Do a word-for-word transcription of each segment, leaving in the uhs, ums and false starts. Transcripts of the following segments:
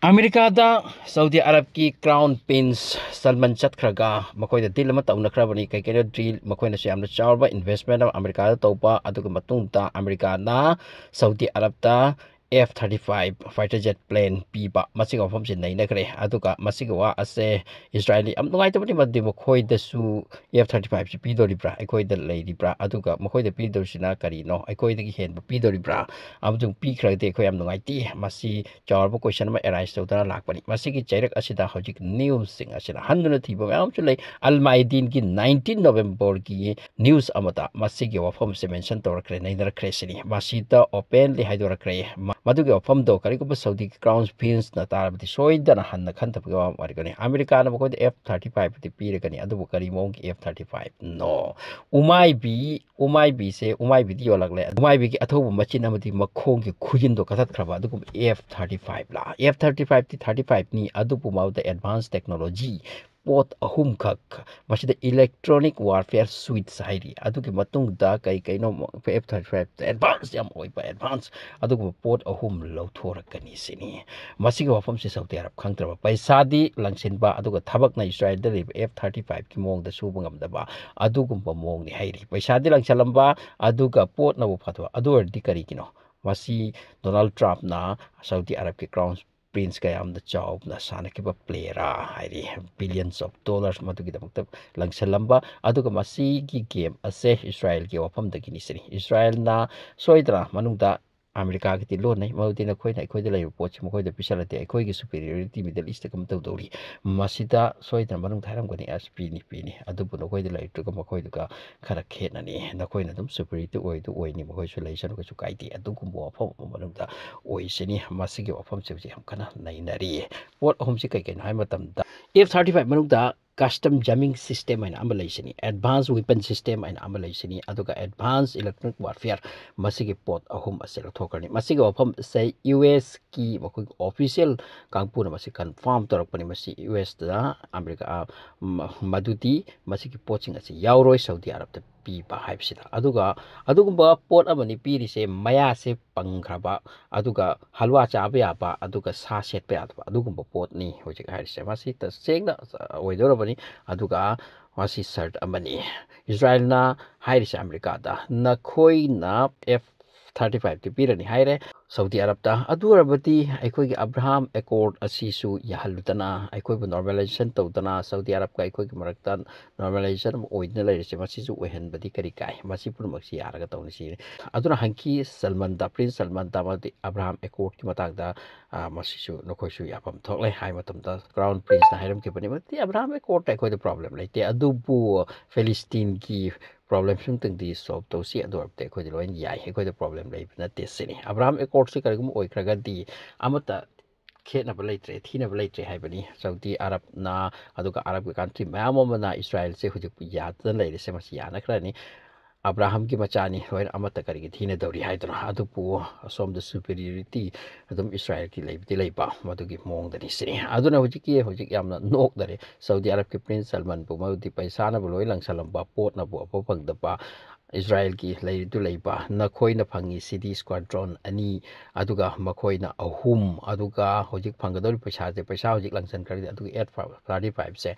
ꯑꯃꯦꯔꯤꯀꯥꯗ ꯁꯥꯎꯗꯤ ꯑꯔꯕꯀꯤ crown prince Salman ꯆꯠꯈ꯭ꯔꯒ ꯃꯈꯣꯏꯗ ꯗꯤꯜ ꯑꯃ ꯇꯧꯅꯈ꯭ꯔꯕꯅꯤ꯫ ꯀꯩ ꯀꯩꯅꯣ ꯗꯤꯜ? ꯃꯈꯣꯏꯅꯁꯨ ꯌꯥꯝꯅ ꯆꯥꯎꯔꯕ ꯏꯟꯚꯦꯁꯃꯦꯟ ꯑꯃ ꯑꯃꯦꯔꯤꯀꯥꯗ ꯇꯧꯕ, ꯑꯗꯨꯒ ꯃꯇꯨꯡꯗ ꯑꯃꯦꯔꯤꯀꯥꯅ ꯁꯥꯎꯗꯤ ꯑꯔꯕꯇ F thirty five fighter jet plane ꯄꯤꯕ, ꯃꯁꯤꯒꯤ ꯋꯥꯐꯝꯁꯤ ꯅꯩꯅꯈ꯭ꯔꯦ꯫ ꯑꯗꯨꯒ ꯃꯁꯤꯒꯤ ꯋꯥ ꯑꯁꯦ ꯏꯁꯔꯥꯌꯦꯜꯗ ꯌꯥꯝ ꯅꯨꯡꯉꯥꯏꯇꯕꯅꯤ, ꯃꯔꯝꯗꯤ ꯃꯈꯣꯏꯗꯁꯨ ꯑꯦꯐ ꯊꯥꯔꯇꯤ ꯐꯥꯏꯚꯁꯤ ꯄꯤꯗꯣꯔꯤꯕ꯭ꯔꯥ, ꯑꯩꯈꯣꯏꯗ ꯂꯩꯔꯤꯕ꯭ꯔꯥ, ꯑꯗꯨꯒ ꯃꯈꯣꯏꯗ ꯄꯤꯗꯧꯔꯤꯁꯤꯅ ꯀꯔꯤꯅꯣ, ꯑꯩꯈꯣꯏꯗꯒꯤ ꯍꯦꯟꯕ ꯄꯤꯗꯣꯔꯤꯕ꯭ꯔꯥ? ꯑꯃꯁꯨꯡ ꯄꯤꯈ꯭ꯔꯒꯗꯤ ꯑꯩꯈꯣꯏ ꯌꯥꯝ ꯅꯨꯡꯉꯥꯏꯇꯦ꯫ ꯃꯁꯤ ꯆꯥꯎꯔꯕ ꯀꯣꯏꯁꯟ ꯑꯃ ꯑꯦꯔꯥꯏꯁ ꯇꯧꯗꯨꯅ ꯂꯥꯛꯄꯅꯤ꯫ ꯃꯁꯤꯒꯤ ꯆꯩꯔꯛ ꯑꯁꯤꯗ ꯍꯧꯖꯤꯛ ꯅ꯭ꯌꯨꯁꯁꯤꯡ ꯑꯁꯤꯅ ꯍꯟꯗꯨꯅ ꯊꯤꯕ ꯃꯌꯥꯝ ꯑꯃꯁꯨ ꯂꯩ꯫ ꯑꯜ ꯃꯥꯏꯗꯤꯟꯒꯤ ꯅꯥꯏꯟꯇꯤꯟ ꯅꯣꯕꯦꯝꯕꯔꯒꯤ ꯅ꯭ꯌꯨꯁ ꯑꯃꯗ ꯃꯁꯤꯒꯤ ꯋꯥꯐꯝꯁꯦ ꯃꯦꯟꯁꯟ ꯇꯧꯔꯛꯈ꯭ꯔꯦ, ꯅꯩꯅꯔꯛꯈ꯭ꯔꯦ ꯁꯤꯅꯤ꯫ ꯃꯁꯤꯗ ꯑꯣꯄꯦꯟꯂꯤ ꯍꯥꯏꯗꯣꯔꯛꯈ꯭ꯔꯦ꯫ ꯃ-, ꯃꯗꯨꯒꯤ ꯋꯥꯐꯝꯗꯣ ꯀꯔꯤꯒꯨꯝꯕ ꯁꯥꯎꯗꯤ ꯀ꯭ꯔꯥꯎꯟ ꯄ꯭ꯔꯤꯟꯁꯅ ꯇꯥꯔꯕꯗꯤ ꯁꯣꯏꯗꯅ ꯍꯟꯅ ꯈꯟꯊꯕꯒꯤ ꯋꯥꯐꯝ ꯑꯣꯏꯔꯒꯅꯤ꯫ ꯑꯃꯦꯔꯤꯀꯥꯅ ꯃꯈꯣꯏꯗ ꯑꯦꯐ ꯊꯥꯔꯇꯤ ꯐꯥꯏꯚꯇꯤ ꯄꯤꯔꯒꯅꯤ, ꯑꯗꯨꯕꯨ ꯀꯔꯤ ꯃꯑꯣꯡꯒꯤ ꯑꯦꯐ ꯊꯥꯔꯇꯤ ꯐꯥꯏꯚꯅꯣ? ꯎꯃꯥꯏꯕꯤ, ꯎꯃꯥꯏꯕꯤꯁꯦ, ꯎꯃꯥꯏꯕꯤꯗꯤ ꯌꯣꯜꯂꯛꯂꯦ꯫ ꯎꯃꯥꯏꯕꯤꯒꯤ ꯑꯊꯧꯕ ꯃꯆꯤꯟ ꯑꯃꯗꯤ ꯃꯈꯣꯡꯒꯤ ꯈꯨꯖꯤꯟꯗꯣ ꯀꯛꯊꯠꯈ꯭ꯔꯕ ꯑꯗꯨꯒꯨꯝꯕ ꯑꯦꯐ ꯊꯥꯔꯇꯤ ꯐꯥꯏꯚ ꯂꯥ? ꯑꯦꯐ ꯊꯥꯔꯇꯤ ꯐꯥꯏꯚꯇꯤ ꯊꯥꯔꯇꯤ ꯐꯥꯏꯚꯅꯤ, ꯑꯗꯨꯕꯨ ꯃꯗꯨꯗ ꯑꯦꯗꯚꯥꯟꯁ ꯇꯦꯛꯅꯣꯂꯣꯖꯤ ꯄꯣꯠ ꯑꯍꯨꯝꯈꯛ, ꯃꯁꯤꯗ ꯏꯂꯦꯛꯇ꯭ꯔꯣꯅꯤꯛ ꯋꯥꯔꯐꯤꯌꯔ ꯁ꯭ꯋꯤꯠꯁ ꯍꯥꯏꯔꯤ꯫ ꯑꯗꯨꯒꯤ ꯃꯇꯨꯡꯗ ꯀꯩ ꯀꯩꯅꯣ ꯑꯦꯐ ꯊꯥꯔꯇꯤ ꯐꯥꯏꯚꯇ ꯑꯦꯗꯚꯥꯟꯁ ꯌꯥꯝ ꯑꯣꯏꯕ, ꯑꯦꯗꯚꯥꯟꯁ ꯑꯗꯨꯒꯨꯝꯕ ꯄꯣꯠ ꯑꯍꯨꯝ ꯂꯧꯊꯣꯔꯛꯀꯅꯤ ꯁꯤꯅꯤ꯫ ꯃꯁꯤꯒꯤ ꯋꯥꯐꯝꯁꯤ ꯁꯥꯎꯗꯤ ꯑꯔꯕ ꯈꯪꯗ꯭ꯔꯕ? ꯄꯩꯁꯥꯗꯤ ꯂꯪꯁꯤꯟꯕ, ꯑꯗꯨꯒ ꯊꯕꯛꯅ ꯏꯁꯔꯥꯌꯦꯜꯗ ꯂꯩꯕ ꯑꯦꯐ ꯊꯥꯔꯇꯤ ꯐꯥꯏꯚꯀꯤ ꯃꯑꯣꯡꯗ ꯁꯨꯕ ꯉꯝꯗꯕ ꯑꯗꯨꯒꯨꯝꯕ ꯃꯑꯣꯡꯅꯤ ꯍꯥꯏꯔꯤ꯫ ꯄꯩꯁꯥꯗꯤ ꯂꯪꯁꯤꯜꯂꯝꯕ, ꯑꯗꯨꯒ ꯄꯣꯠꯅꯕꯨ ꯐꯗꯕ꯫ ꯑꯗꯨ ꯑꯣꯏꯔꯗꯤ ꯀꯔꯤꯒꯤꯅꯣ? ꯃꯁꯤ ꯗꯣꯅꯥꯜꯗ ꯇ꯭ꯔꯝꯞꯅ ꯁꯥꯎꯗꯤ ꯑꯔꯕꯀꯤ ꯀ꯭ꯔꯥꯎꯟ ꯄ꯭ꯔꯤꯟꯁꯀ ꯌꯥꯝꯅ ꯆꯥꯎꯅ ꯁꯥꯟꯅꯈꯤꯕ ꯄ꯭ꯂꯦꯌꯔ ꯍꯥꯏꯔꯤ꯫ ꯕꯤꯂꯤꯌꯟꯁ ꯑꯣꯐ ꯗꯣꯂꯔꯁ ꯃꯗꯨꯒꯤꯗꯃꯛꯇ ꯂꯪꯁꯤꯜꯂꯝꯕ꯫ ꯑꯗꯨꯒ ꯃꯁꯤꯒꯤ ꯒꯦꯝ ꯑꯁꯦ ꯏꯁꯔꯥꯌꯦꯜꯒꯤ ꯋꯥꯐꯝꯗꯒꯤꯅꯤ ꯁꯤꯅꯤ꯫ ꯏꯁꯔꯥꯌꯦꯜꯅ ꯁꯣꯏꯗꯅ ꯃꯅꯨꯡꯗ ꯑꯃꯦꯔꯤꯀꯥꯒꯤꯗꯤ ꯂꯣꯟꯅꯩ, ꯃꯗꯨꯗꯤ ꯅꯈꯣꯏꯅ ꯑꯩꯈꯣꯏꯗ ꯂꯩꯕ ꯄꯣꯠꯁꯤ ꯃꯈꯣꯏꯗ ꯄꯤꯁꯜꯂꯗꯤ ꯑꯩꯈꯣꯏꯒꯤ ꯁꯨꯄꯤꯔꯤꯌꯣꯔꯤꯇꯤ ꯃꯤꯗꯜ ꯏꯁꯇ ꯀꯝ ꯇꯧꯗꯧꯔꯤ? ꯃꯁꯤꯗ ꯁꯣꯏꯗꯅ ꯃꯅꯨꯡꯗ ꯍꯥꯏꯔꯝꯒꯅꯤ, ꯑꯁ, ꯄꯤꯅꯤ, ꯄꯤꯅꯤ, ꯑꯗꯨꯕꯨ ꯅꯈꯣꯏꯗ ꯂꯩꯇ꯭ꯔꯒ ꯃꯈꯣꯏꯗꯨꯒ ꯈꯔ ꯈꯦꯠꯅꯅꯤ꯫ ꯅꯈꯣꯏꯅ ꯑꯗꯨꯝ ꯁꯨꯄꯤꯔꯤꯌꯣꯔꯤꯇꯤ ꯑꯣꯏꯗꯨ ꯑꯣꯏꯅꯤ, ꯃꯈꯣꯏꯁꯨ ꯂꯩꯁꯅꯨ, ꯀꯩꯁꯨ ꯀꯥꯏꯗꯦ꯫ ꯑꯗꯨꯒꯨꯝꯕ ꯋꯥꯐꯝ ꯑꯃ ꯃꯅꯨꯡꯗ ꯑꯣꯏꯁꯤꯅꯤ꯫ ꯃꯁꯤꯒꯤ ꯋꯥꯐꯝꯁꯦ ꯍꯧꯖꯤꯛ ꯌꯥꯝ ꯀꯟꯅ ꯅꯩꯅꯔꯤ꯫ ꯄꯣꯠ ꯑꯍꯨꯝꯁꯤ ꯀꯩ ꯀꯩꯅꯣ ꯍꯥꯏꯕ ꯃꯇꯝꯗ, ꯑꯦꯐ ꯊꯥꯔꯇꯤ ꯐꯥꯏꯚ ꯃꯅꯨꯡꯗ ꯀꯁꯇꯝ ꯖꯥꯃꯤꯡ ꯁꯤꯁꯇꯦꯝ ꯍꯥꯏꯅ ꯑꯃ ꯂꯩꯁꯤꯅꯤ, ꯑꯦꯗꯚꯥꯟꯁ ꯋꯦꯄꯟ ꯁꯤꯁꯇꯦꯝ ꯍꯥꯏꯅ ꯑꯃ ꯂꯩꯁꯤꯅꯤ, ꯑꯗꯨꯒ ꯑꯦꯗꯚꯥꯟꯁ ꯏꯂꯦꯛꯇ꯭ꯔꯣꯅꯤꯛ ꯋꯥꯔꯐꯤꯌꯔ, ꯃꯁꯤꯒꯤ ꯄꯣꯠ ꯑꯍꯨꯝ ꯑꯁꯤ ꯂꯧꯊꯣꯛꯈ꯭ꯔꯅꯤ꯫ ꯃꯁꯤꯒꯤ ꯋꯥꯐꯝ ꯑꯁꯦ ꯌꯨ ꯑꯦꯁꯀꯤ ꯃꯈꯣꯏꯒꯤ ꯑꯣꯐꯤꯁꯤꯌꯦꯜ ꯀꯥꯡꯕꯨꯅ ꯃꯁꯤ ꯀꯟꯐꯥꯔꯝ ꯇꯧꯔꯛꯄꯅꯤ꯫ ꯃꯁꯤ ꯌꯨ ꯑꯦꯁꯇ ꯑꯃꯦꯔꯤꯀꯥ, ꯃ-, ꯃꯗꯨꯗꯤ ꯃꯁꯤꯒꯤ ꯄꯣꯠꯁꯤꯡ ꯑꯁꯤ ꯌꯥꯎꯔꯣꯏ ꯁꯥꯎꯗꯤ ꯑꯔꯕꯇ ꯄꯤꯕ ꯍꯥꯏꯕꯁꯤꯗ꯫ ꯑꯗꯨꯒ ꯑꯗꯨꯒꯨꯝꯕ ꯄꯣꯠ ꯑꯃꯅꯤ ꯄꯤꯔꯤꯁꯦ, ꯃꯌꯥꯁꯦ ꯄꯪꯈ꯭ꯔꯕ, ꯑꯗꯨꯒ ꯍꯜꯋꯥ ꯆꯥꯕ ꯌꯥꯕ, ꯑꯗꯨꯒ ꯁꯥ ꯁꯦꯠꯄ ꯌꯥꯗꯕ, ꯑꯗꯨꯒꯨꯝꯕ ꯄꯣꯠꯅꯤ ꯍꯧꯖꯤꯛ ꯍꯥꯏꯔꯤꯁꯦ꯫ ꯃꯁꯤ ꯇꯁꯦꯡꯅ ꯑꯣꯏꯗꯧꯔꯕꯅꯤ꯫ ꯑꯗꯨꯒ ꯃꯁꯤ ꯁꯔꯠ ꯑꯃꯅꯤ꯫ ꯏꯁꯔꯥꯏꯜꯅ ꯍꯥꯏꯔꯤꯁꯦ ꯑꯃꯦꯔꯤꯀꯥꯗ, "ꯅꯈꯣꯏꯅ ꯑꯦꯐ ꯊꯥꯔꯇꯤ ꯐꯥꯏꯚꯇꯤ ꯄꯤꯔꯅꯤ ꯍꯥꯏꯔꯦ ꯁꯥꯎꯗꯤ ꯑꯔꯕꯇ꯫ ꯑꯗꯨ ꯑꯣꯏꯔꯕꯗꯤ ꯑꯩꯈꯣꯏꯒꯤ ꯑꯕ꯭ꯔꯥꯍꯥꯝ ꯑꯦꯀꯣꯔꯗ ꯑꯁꯤꯁꯨ ꯌꯥꯍꯜꯂꯨꯗꯅ, ꯑꯩꯈꯣꯏꯕꯨ ꯅꯣꯔꯃꯦꯂꯥꯏꯖꯦꯁꯟ ꯇꯧꯗꯅ, ꯁꯥꯎꯗꯤ ꯑꯔꯕꯀ ꯑꯩꯈꯣꯏꯒꯤ ꯃꯔꯛꯇ ꯅꯣꯔꯃꯦꯂꯥꯏꯖꯦꯁꯟ ꯑꯃ ꯑꯣꯏꯗꯨꯅ ꯂꯩꯔꯤꯁꯦ, ꯃꯁꯤꯁꯨ ꯑꯣꯏꯍꯟꯕꯗꯤ ꯀꯔꯤ ꯀꯥꯏ? ꯃꯁꯤ ꯄꯨꯝꯅꯃꯛꯁꯤ ꯌꯥꯔꯒ ꯇꯧꯅꯤ ꯁꯤꯅꯤ꯫ ꯑꯗꯨꯅ ꯍꯟꯀꯤ ꯁꯜꯃꯟꯗ, ꯄ꯭ꯔꯤꯟꯁ ꯁꯜꯃꯟꯗ ꯑꯃꯗꯤ ꯑꯕ꯭ꯔꯥꯍꯥꯝ ꯑꯦꯀꯣꯔꯗꯀꯤ ꯃꯇꯥꯡꯗ, ꯑ, ꯃꯁꯤꯁꯨ ꯅꯈꯣꯏꯁꯨ ꯌꯥꯐꯝ ꯊꯣꯛꯂꯦ" ꯍꯥꯏ ꯃꯇꯝꯗ, ꯀ꯭ꯔꯥꯎꯟ ꯄ꯭ꯔꯤꯟꯁꯅ ꯍꯥꯏꯔꯝꯈꯤꯕꯅꯤ, "ꯃꯁꯤ ꯑꯕ꯭ꯔꯥꯍꯥꯝ ꯑꯦꯀꯣꯔꯗꯇ ꯑꯩꯈꯣꯏꯗ ꯄ꯭ꯔꯣꯕ꯭ꯂꯦꯝ ꯂꯩꯇꯦ, ꯑꯗꯨꯕꯨ ꯐꯤꯂꯤꯁꯇꯤꯟꯒꯤ ꯄ꯭ꯔꯣꯕ꯭ꯂꯦꯝꯁꯤꯃꯇꯪꯗꯤ ꯁꯣꯜꯕ ꯇꯧꯁꯤ, ꯑꯗꯨ ꯑꯣꯏꯔꯕꯗꯤ ꯑꯩꯈꯣꯏꯗꯤ ꯂꯣꯏꯅ ꯌꯥꯏ, ꯑꯩꯈꯣꯏꯗ ꯄ꯭ꯔꯣꯕ꯭ꯂꯦꯝ ꯂꯩꯕ ꯅꯠꯇꯦ" ꯁꯤꯅꯤ꯫ ꯑꯕ꯭ꯔꯥꯍꯥꯝ ꯑꯦꯀꯣꯔꯗꯁꯤ ꯀꯔꯤꯒꯨꯝꯕ ꯑꯣꯏꯈ꯭ꯔꯒꯗꯤ ꯑꯃꯠꯇ ꯈꯦꯠꯅꯕ ꯂꯩꯇ꯭ꯔꯦ, ꯊꯤꯅꯕ ꯂꯩꯇ꯭ꯔꯦ ꯍꯥꯏꯕꯅꯤ꯫ ꯁꯥꯎꯗꯤ ꯑꯔꯕꯅ, ꯑꯗꯨꯒ ꯑꯔꯕꯀꯤ ꯀꯟꯇ꯭ꯔꯤ ꯃꯌꯥꯝ ꯑꯃꯅ ꯏꯁꯔꯥꯏꯜꯁꯦ ꯍꯧꯖꯤꯛ ꯌꯥꯗꯅ ꯂꯩꯔꯤꯁꯦ, ꯃꯁꯤ ꯌꯥꯅꯈ꯭ꯔꯅꯤ꯫ ꯑꯕ꯭ꯔꯥꯍꯝꯒꯤ ꯃꯆꯥꯅꯤ, ꯂꯣꯏꯅ ꯑꯃꯠꯇ ꯀꯔꯤꯒꯤ ꯊꯤꯅꯗꯧꯔꯤ ꯍꯥꯏꯗꯅ꯫ ꯑꯗꯨꯕꯨ ꯑꯁꯣꯝꯗ ꯁꯨꯄꯤꯔꯤꯌꯣꯔꯤꯇꯤ ꯑꯗꯨꯝ ꯏꯁꯔꯥꯏꯜꯒꯤ ꯂꯩꯕꯗꯤ ꯂꯩꯕ, ꯃꯗꯨꯒꯤ ꯃꯑꯣꯡꯗꯅꯤ ꯁꯤꯅꯤ꯫ ꯑꯗꯨꯅ ꯍꯧꯖꯤꯛꯀꯤ, ꯍꯧꯖꯤꯛ ꯌꯥꯝꯅ ꯅꯣꯛꯅꯔꯦ꯫ ꯁꯥꯎꯗꯤ ꯑꯔꯕꯀꯤ ꯄ꯭ꯔꯤꯟꯁ ꯁꯜꯃꯟꯕꯨ, ꯃꯗꯨꯗꯤ ꯄꯩꯁꯥꯅꯕꯨ ꯂꯣꯏ ꯂꯪꯁꯜꯂꯝꯕ, ꯄꯣꯠꯅꯕꯨ ꯑꯐꯕ ꯐꯪꯗꯕ, ꯏꯁꯔꯥꯏꯜꯒꯤ ꯂꯩꯔꯤꯗꯨ ꯂꯩꯕ, "ꯅꯈꯣꯏꯅ ꯐꯪꯉꯤꯁꯤꯗꯤ ꯁ꯭ꯀ꯭ꯋꯥꯗ꯭ꯔꯣꯟ ꯑꯅꯤ, ꯑꯗꯨꯒ ꯃꯈꯣꯏꯅ ꯑꯍꯨꯝ, ꯑꯗꯨꯒ ꯍꯧꯖꯤꯛ ꯐꯪꯒꯗꯧꯔꯤꯕ ꯄꯩꯁꯥꯁꯦ, ꯄꯩꯁꯥ ꯍꯧꯖꯤꯛ ꯂꯪꯁꯟꯈ꯭ꯔꯒꯗꯤ, ꯑꯗꯨꯒ ꯑꯦꯐ ꯊꯥꯔꯇꯤ ꯐꯥꯏꯚꯁꯦ,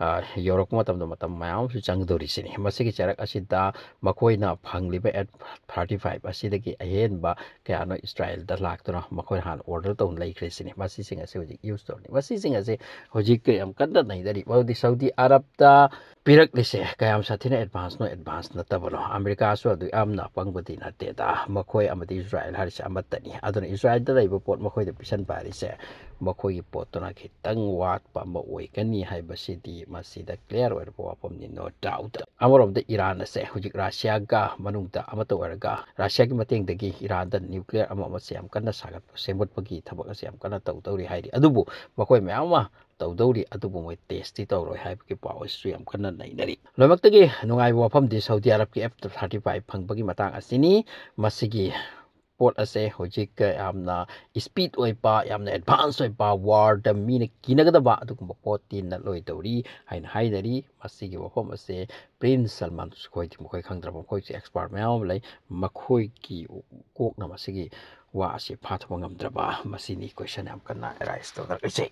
ꯑ, ꯌꯧꯔꯛꯄ ꯃꯇꯝꯗ ꯃꯇꯝ ꯃꯌꯥꯝ ꯑꯃꯁꯨ ꯆꯪꯒꯗꯧꯔꯤꯁꯤꯅꯤ꯫ ꯃꯁꯤꯒꯤ ꯆꯔꯛ ꯑꯁꯤꯗ ꯃꯈꯣꯏꯅ ꯐꯪꯂꯤꯕ ꯑꯦꯐ ꯊꯥꯔꯇꯤ ꯐꯥꯏꯚ ꯑꯁꯤꯗꯒꯤ ꯑꯍꯦꯟꯕ ꯀꯌꯥꯅꯣ ꯏꯁꯔꯥꯏꯜꯗ ꯂꯥꯛꯇꯨꯅ ꯃꯈꯣꯏꯅ ꯍꯥꯟꯅ ꯑꯣꯔꯗꯔ ꯇꯧꯅ ꯂꯩꯈ꯭ꯔꯦ ꯁꯤꯅꯤ꯫ ꯃꯁꯤꯁꯤꯡ ꯑꯁꯤ ꯍꯧꯖꯤꯛ ꯌꯨꯁ ꯇꯧꯔꯅꯤ꯫ ꯃꯁꯤꯁꯤꯡ ꯑꯁꯤ ꯍꯧꯖꯤꯛ ꯌꯥꯝ ꯀꯟꯅ ꯅꯩꯅꯔꯤ꯫ ꯃꯔꯝꯗꯤ ꯁꯥꯎꯗꯤ ꯑꯔꯕꯇ ꯄꯤꯔꯛꯂꯤꯁꯦ ꯀꯌꯥꯝ ꯁꯥꯊꯤꯅ ꯑꯦꯗꯚꯥꯟꯁꯅꯣ, ꯑꯦꯗꯚꯥꯟꯁ ꯅꯠꯇꯕꯅꯣ? ꯑꯃꯦꯔꯤꯀꯥꯁꯨ ꯑꯗꯨ ꯌꯥꯝꯅ ꯑꯄꯪꯕꯗꯤ ꯅꯠꯇꯦꯗ꯫ ꯃꯈꯣꯏ ꯑꯃꯗꯤ ꯏꯁꯔꯥꯏꯜ ꯍꯥꯏꯔꯤꯁꯦ ꯑꯃꯠꯇꯅꯤ꯫ ꯑꯗꯨꯅ ꯏꯁꯔꯥꯏꯜꯗ ꯂꯩꯕ ꯄꯣꯠ ꯃꯈꯣꯏꯗ ꯄꯤꯁꯟꯕ ꯍꯥꯏꯔꯤꯁꯦ ꯃꯈꯣꯏꯒꯤ ꯄꯣꯠꯇꯨꯅ ꯈꯤꯇꯪ ꯋꯥꯠꯄ ꯑꯃ ꯑꯣꯏꯒꯅꯤ ꯍꯥꯏꯕꯁꯤꯗꯤ ꯃꯁꯤꯗ ꯀ꯭ꯂꯤꯌꯥꯔ ꯑꯣꯏꯔꯕ ꯋꯥꯐꯝꯅꯤ, no doubt꯫ ꯑꯃꯔꯣꯝꯗ ꯏꯔꯥꯟ ꯑꯁꯦ ꯍꯧꯖꯤꯛ ꯔꯁꯤꯌꯥꯒ ꯃꯅꯨꯡꯗ ꯑꯃꯠꯇ ꯑꯣꯏꯔꯒ, ꯔꯁꯤꯌꯥꯒꯤ ꯃꯇꯦꯡꯗꯒꯤ ꯏꯔꯥꯟꯗ ꯅ꯭ꯌꯨꯀ꯭ꯂꯤꯌꯔ ꯑꯃ ꯑꯃꯁꯦ ꯌꯥꯝ ꯀꯟꯅ ꯁꯥꯒꯠꯄ, ꯁꯦꯝꯒꯠꯄꯒꯤ ꯊꯕꯛ ꯑꯁꯦ ꯌꯥꯝ ꯀꯟꯅ ꯇꯧꯗꯧꯔꯤ ꯍꯥꯏꯔꯤ꯫ ꯑꯗꯨꯕꯨ ꯃꯈꯣꯏ ꯃꯌꯥꯝ ꯑꯃ ꯇꯧꯗꯧꯔꯤ, ꯑꯗꯨꯕꯨ ꯃꯣꯏ ꯇꯦꯁꯇꯤ ꯇꯧꯔꯣꯏ ꯍꯥꯏꯕꯒꯤ ꯄꯥꯎ ꯑꯁꯤꯁꯨ ꯌꯥꯝ ꯀꯟꯅ ꯅꯩꯅꯔꯤ꯫ ꯂꯣꯏꯅꯃꯛꯇꯒꯤ ꯅꯨꯡꯉꯥꯏꯕ ꯋꯥꯐꯝꯗꯤ ꯁꯥꯎꯗꯤ ꯑꯔꯕꯀꯤ ꯑꯦꯐ ꯊꯥꯔꯇꯤ ꯐꯥꯏꯚ ꯐꯪꯕꯒꯤ ꯃꯇꯥꯡ ꯑꯁꯤꯅꯤ꯫ ꯃꯁꯤꯒꯤ ꯄꯣꯠ ꯑꯁꯦ ꯍꯧꯖꯤꯛ ꯌꯥꯝꯅ speed ꯑꯣꯏꯕ, ꯌꯥꯝꯅ advance ꯑꯣꯏꯕ, ꯋꯥꯔꯗ ꯃꯤꯅ ꯀꯤꯅꯒꯗꯕ ꯑꯗꯨꯒꯨꯝꯕ ꯄꯣꯠꯇꯤ ꯅꯠꯂꯣꯏꯗꯧꯔꯤ ꯍꯥꯏꯅ ꯍꯥꯏꯅꯔꯤ꯫ ꯃꯁꯤꯒꯤ ꯋꯥꯐꯝ ꯑꯁꯦ ꯄ꯭ꯔꯤꯟꯁ ꯁꯜꯃꯥꯟ ꯈꯣꯏꯗꯤ ꯃꯈꯣꯏ ꯈꯪꯗ꯭ꯔꯕ, ꯃꯈꯣꯏꯁꯨ expert ꯃꯌꯥꯝ ꯑꯃ ꯂꯩ, ꯃꯈꯣꯏꯒꯤ ꯀꯣꯛꯅ ꯃꯁꯤꯒꯤ ꯋꯥ ꯑꯁꯤ ꯐꯥꯊꯕ ꯉꯝꯗ꯭ꯔꯕ, ꯃꯁꯤꯅꯤ question ꯌꯥꯝ ꯀꯟꯅ arise ꯇꯧꯅꯔꯛꯂꯤꯁꯦ꯫